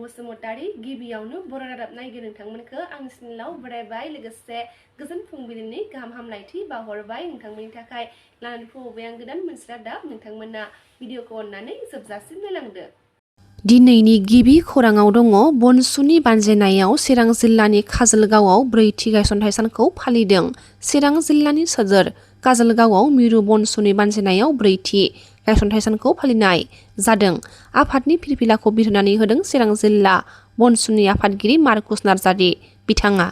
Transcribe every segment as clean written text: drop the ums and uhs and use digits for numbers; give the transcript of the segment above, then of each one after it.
बसुमतारी गिबियावनो बर' रादाब नायगिरि नोंथांमोनखौ आं सिनिलाव बरायबाय लोगोसे गोजोन फुंबिलिनि गाहाम हामलायथि बावहरबाय नोंथांमोननि थाखाय लानानै फैबाय आं गोदान मोनसे रादाब नोंथांमोना भिडिअखौ अननानै जोबजासिम नायलांदो। दिनैनि गिबि खौराङाव दङ बनसुनि बानजायनायाव चिरां जिल्लानि काजलगावआव ब्रैथि गायसनथाइ सानखौ फालिदों। चिरां जिल्लानि सोजोर काजलगावआव मिरु बनसुनि बानजायनायाव ब्रैथि गायसनथाइ सानखौ फालिनाय जादों। आफादनि फिरफिलाखौ बिरहोनानै होदों चिरां जिल्ला बनसुनि आफादगिरि मार्कुस नार्जारि बिथाङा।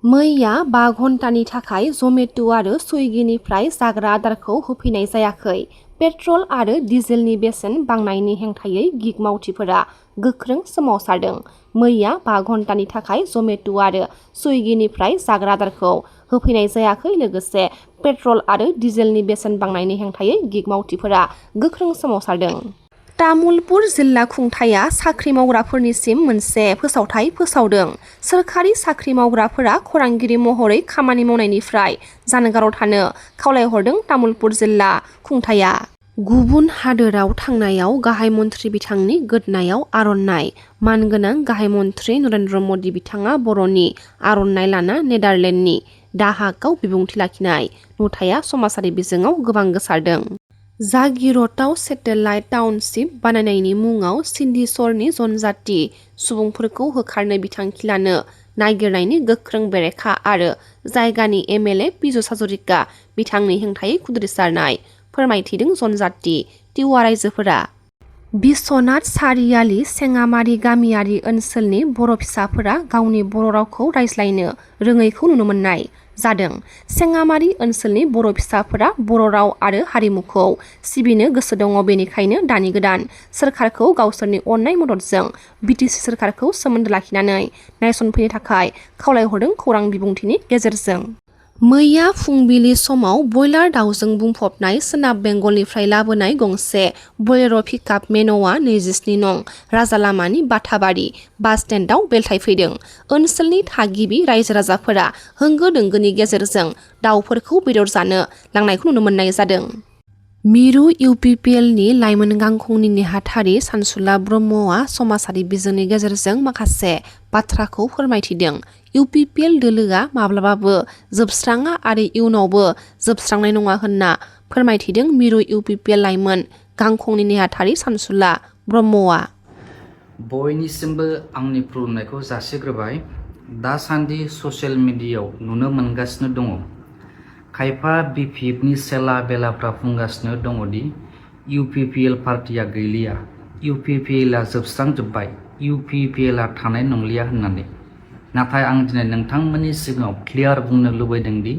मैया 5 घन्टानि थाखाय जमेट' आरो सुइगिनिफ्राय जाग्रा आदारखौ होफैनाय जायाखै। पेट्रल आरो डिजेलनि बेसेन बांनायनि हेंथायै गिग मावथिफोरा गोख्रों सोमावसारदों। मैया 5 घन्टानि थाखाय जमेट' आरो सुइगिनिफ्राय जाग्रा आदारखौ होफैनाय जायाखै लोगोसे पेट्रल आरो डिजेलनि बेसेन बांनायनि हेंथायै गिग मावथिफोरा गोख्रों सोमावसारदों। तामुलपुर जिल्ला खुंथाया साख्रि मावग्राफोरनिसिम मोनसे फोसावथाय फोसावदों। सोरखारि साख्रि मावग्राफोरा खौरांगिरि महरै खामानि मावनायनिफ्राय जानगाराव थानो खावलायहरदों तामुलपुर जिल्ला खुंथाया। गुबुन हादोराव थांनायाव गाहाय मन्थ्रि बिथांनि गोदनायाव आर'नाइ। मानगोनां गाहाय मन्थ्रि नरेन्द्र मदि बिथाङा बर'नि आर'नाइ लाना नेदारलेण्डनि दाहागाव बिबुंथि लाखिनाय नुथाया समाजारि बिजोङाव गोबां गोसारदों। जागिर'टाव सेटेलाइट टाउनशिप बानायनायनि मुङाव सिन्धिचरनि जनजाति सुबुंफोरखौ होखारनो बिथांखि लानो नागिरनायनि गोख्रों बेरेखा आरो जायगानि एमएलए पिजु हाजरिका बिथांनि हेंथायै खुद्रिसारनाय फोरमायथिदों जनजाति टिवा रायजोफोरा। बिस्वनाथ सारियालि सेङामारि गामियारि ओनसोलनि बर' फिसाफोरा गावनि बर' रावखौ रायज्लायनो रोङैखौ नुनो मोननाय जादों। सेङामारि ओनसोलनि बर' फिसाफोरा बर' राव आरो हारिमुखौ सिबिनो गोसो दङ। बेनिखायनो दानि गोदान सोरखारखौ गावसोरनि अननाय मददजों बिटिसि सोरखारखौ सोमोन्दो लाखिनानै नायसनफैनो थाखाय खावलायहरदों खौरां बिबुंथिनि गेजेरजों। मैया फुंबिलि समाव बयलार दाउजों बुंफबनाय सोनाब बेंगलनिफ्राय लाबोनाय गंसे बर'र पिकआप मेन'आ 27 नं राजालामानि बाथाबारि बास स्टेन्डआव बेलथायफैदों। ओनसोलनि थागिबि रायजो राजाफोरा होंगो दोंगोनि गेजेरजों दाउफोरखौ बेदर जानो लांनायखौ नुनो मोननाय जादों। मिरु इउपिपिएलनि लाइमोन गांखंनि नेहाथारि सानसुला ब्रह्मआ समाजारि बिजोंनि गेजेरजों माखासे बाथ्राखौ फोरमायथिदों। इउपिपिएल दोलोआ माब्लाबाबो जोबस्राङा आरो इयुनावबो जोबस्रांनाय नङा होनना फोरमायथिदों मिरु इउपिपिएल लाइमोन गांखंनि नेहाथारि सानसुला ब्रह्मआ। बयनिसिमबो आंनि खुलुमनायखौ जासिग्रोबाय। दासान्दि ससियेल मिडियायाव नुनो मोनगासिनो दङ खायफा बिपिएफनि सेला बेलाफ्रा बुंगासिनो दङदि इउपिपिएल पार्टिया गैलिया, इउपिपिएलआ जोबस्रांजोब्बाय, इउपिपिएलआ थानाय नंलिया होननानै। नाथाय आं दिनै नोंथांमोननि सिगाङाव क्लियार बुंनो लुबैदोंदि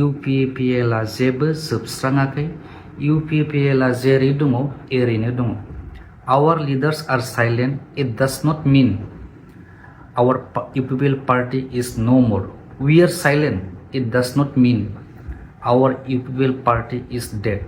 इउपिपिएलआ जेबो जोबस्राङाखै। इउपिपिएलआ जेरै दङ एरैनो दङ। Our leaders are silent. It does not mean our UPPL party is no more. We are silent. It does not mean our UPPL party is dead.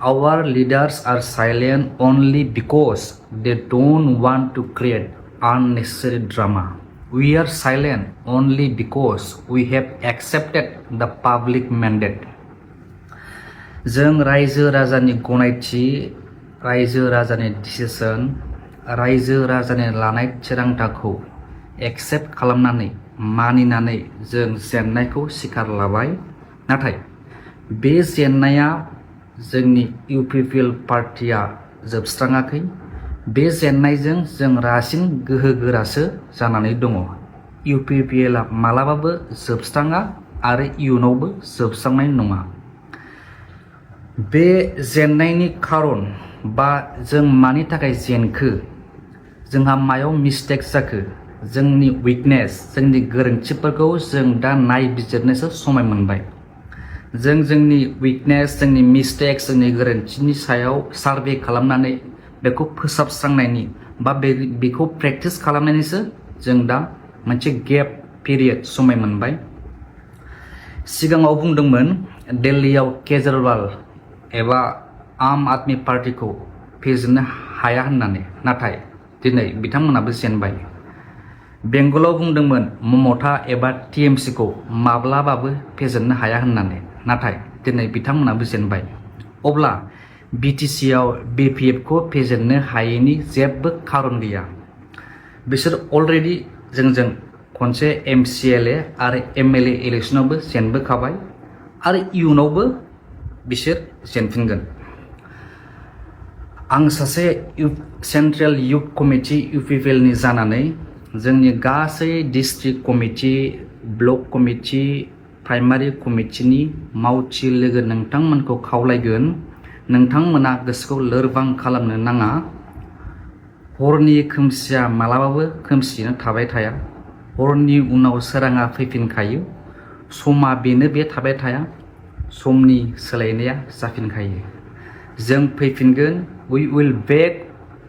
Our leaders are silent only because they don't want to create unnecessary drama. We are silent only because we have accepted the public mandate. जों रायजो राजानि गनायथि, रायजो राजानि decision, रायजो राजानि लानाय थिरांथाखौ एक्सेप्ट खालामनानै मानिनानै जों जेननायखौ सिखार लाबाय। नाथाय बे जेननाया जोंनि इउपिपिएल पार्टिया जोबस्राङाखै। बे जेननायजों जों रासिन गोहो गोरासो जानानै दङ। इउपिपिएलआ मालाबाबो जोबस्राङा आरो इयुनावबो जोबस्रांनाय नङा। बे जेननायनि खारन बा जों मानि थाखाय जेनखो, जोंहा मायाव मिस्टेक जाखो, जोंनि उइकनेस, जोंनि गोरोन्थिफोरखौ जों दा नायबिजिरनोसो समाय मोनबाय। जों जोंनि उइकनेस, जोंनि मिस्टेक, जोंनि गोरोन्थिनि सायाव सार्भे खालामनानै बेखौ फोसाबस्रांनायनि बा बेखौ प्रेक्टिस खालामनायनिसो जों दा मोनसे गेप पिरियड समाय मोनबाय। सिगाङाव बुंदोंमोन दिल्लीयाव केजरीवाल एबा आम आदमी पार्टीखौ फेजेननो हाया होननानै, नाथाय दिनै बिथांमोनाबो जेनबाय। बेंगलाव बुंदोंमोन ममता एबा टिएमसिखौ माब्लाबाबो फेजेननो हाया होननानै, नाथाय दिनै बिथांमोनाबो जेनबाय। अब्ला बिटिसिआव बिपिएफखौ फेजेननो हायैनि जेबो खारन गैया। बिसोर अलरेडि जोंजों खनसे MCLA आरो MLA इलेक्सनावबो जेनबोखाबाय आरो इयुनावबो बिसोर जेनफिनगोन। आं सासे सेन्ट्रेल इउथ कमिटि UPPL नि जानानै जोंनि गासै district committee, block committee, primary कमिटिनि मावथि लोगो नोंथांमोनखौ खावलायगोन, नोंथांमोना गोसोखौ लोरबां खालामनो नाङा। हरनि खोमसिया मालाबाबो खोमसियैनो थाबाय थाया। हरनि उनाव सोराङा फैफिनखायो। समा बेनो बे थाबाय थाया। समनि सोलायनाया जाफिनखायो। जों फैफिनगोन। We will back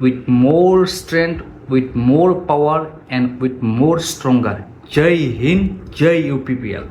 with more strength, with more power and with more stronger. Jay Hind, Jay UPPL।